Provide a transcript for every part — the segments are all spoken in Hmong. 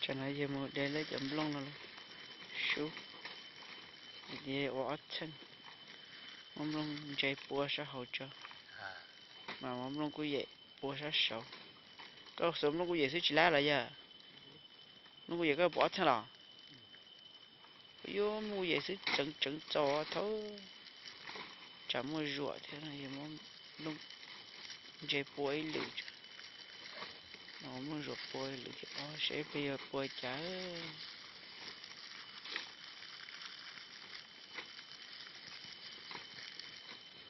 Tam no yawg mus de lawv cov nplooj no los sub, ua ob txheej, muab nplooj ntse pua sab hauv tso, mas muab nplooj kuj yem pua sab saud. Koj xuas nplooj kuj yem xwb tsis lab los yog? Nplooj kuj yem koj pua ob txheej los? Yuav nplooj kuj yem xwb tseev tseev txaus thaum tsam muaj zuam thiab no, yawg muab nplooj ntse pua ib lwm, muab nplooj zuam pua ib lwm thiab seb peb yuav pua cas.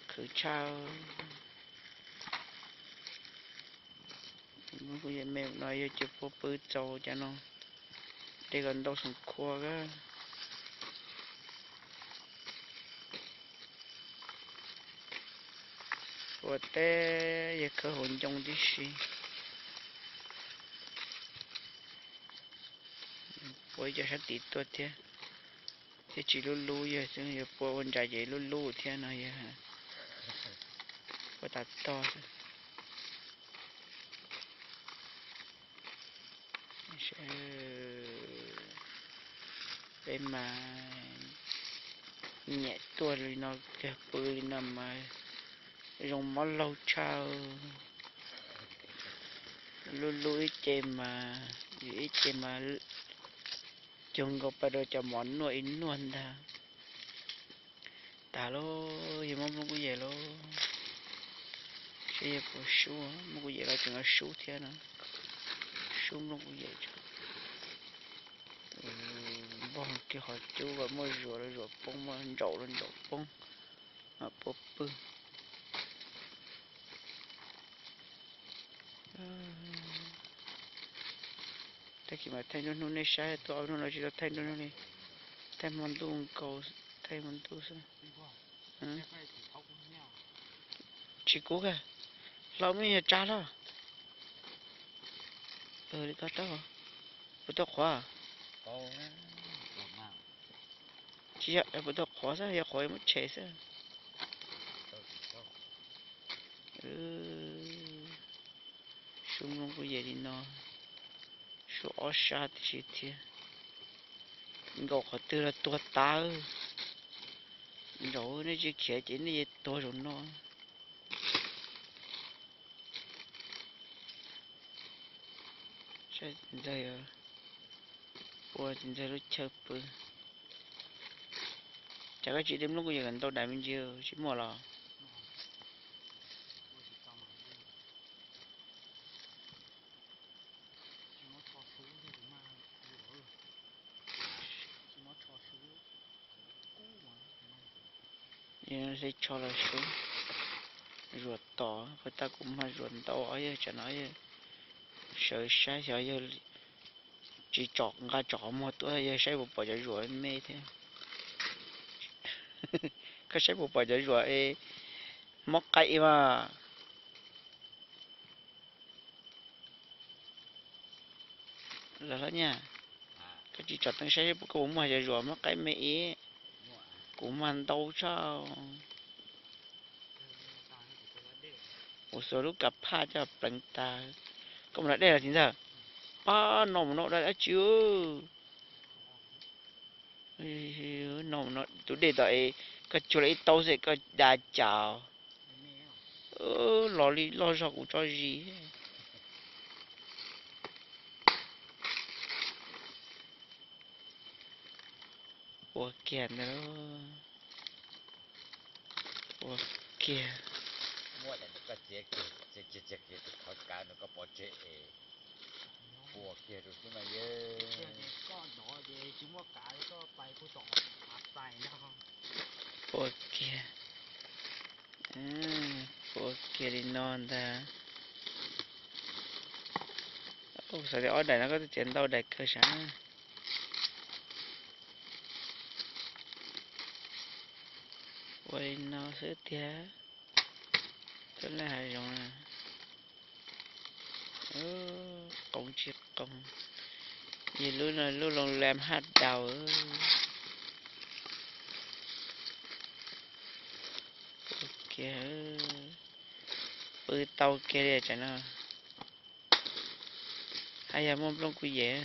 Khwv tshaj. Kuv yem me no yog cia pua pw txaus cov no, de kom ntau xoom khua. Ua teb yog khawb hauv ncoo tib si. Pua ib co sab tid tuaj thiab, thiaj tsis lub lub, yog xwb yog pua ua ntsais ces lub lub thiab no yog pua tas tog xwb. Peb mas nyiam tuaj li no, kiag pw li no mas zoo mob laug tshaj. Lub lub ib ce mas, ib ce mas cuag nkaus pais rau cov mov nuaj ib nuaj ntag. Tas lauj, yog muab nplooj kuj yem lauj. Seb yog puas sub, nplooj kuj yem los tseem sub thiab no. Sub nplooj kuj yem. Npog kiag qhov cub kom muaj zuav los zuav poob, muaj ntsaum los ntsaum poob, mam pua pw. Tag kis mas thaij nruab hnub nej saib, tuaj ob hnub no tsis tau thaij nruab hnub li. Thaij hmo ntuj nkaus, thaij hmo ntuj xwb. Tsis kub kag, hlau me nyuam tsav hlo. Li ko tau, puas tau qhuav? Tsis yog puas tau qhuav xwb, yog qhuav muab tshem xwb. Sub nplooj kuj yem li no, sub ob sab tib si thiab. Nkaum qhov twg los tuag tas. Nraud nej tsis khiav ces nej yuav tuag zaum no. Saib txiv ntxawg, ua txiv ntxawg lub chaw pw. Cas koj tsis de nplooj kuj yem kom ntau daim me ntsis tsis muaj los? Yog li tsho los sub, zuam tos, puas tas kuv mag zuam ntau os, yog tsam no yog sawv saib xyov yog tsis tsom nqa tsom qhov muag tuaj yog saib puas pom cov zuam me thiab. Koj saib puas pom cov zuam es mob qaib mas. Los hlob nyaj, koj tsis tsom teeb saib koj puas muaj cov zuam mob qaib me ib, kuv mag ntau tshaj. Kuv xuas lub kav phaj coj pleev tas. Koj mus da dej los txiv ntxawg? Pab no mus no da dab tsi? No tus dej tom es koj cuag los ib taub xwb koj da cas los li loj zog kuv tso zis. Ua kiag ntawd, ua kiag. Ua kiag rau xwb mas yog. Ua kiag, ua kiag li no ntag. Xav tias ob daim no koj twb txiav ntau daim kawg sav. Ua li no xwb tiag. Tuaj laj hav zoov na. Qoov tsis qoov. Yog lub no lub loo lam haj daus. Kiag, pw tau kiag li tsam no. Haj yog muaj nplooj kuj yem,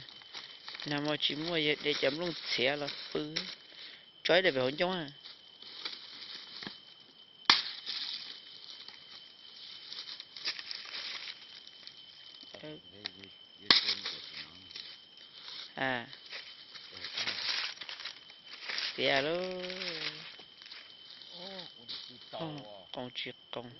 Nag hmo tsis muaj, yog de cov nplooj txhiav los pw, tso ib daim pem hauv ncoob. Tiag lauj. Qoos tsis qoos.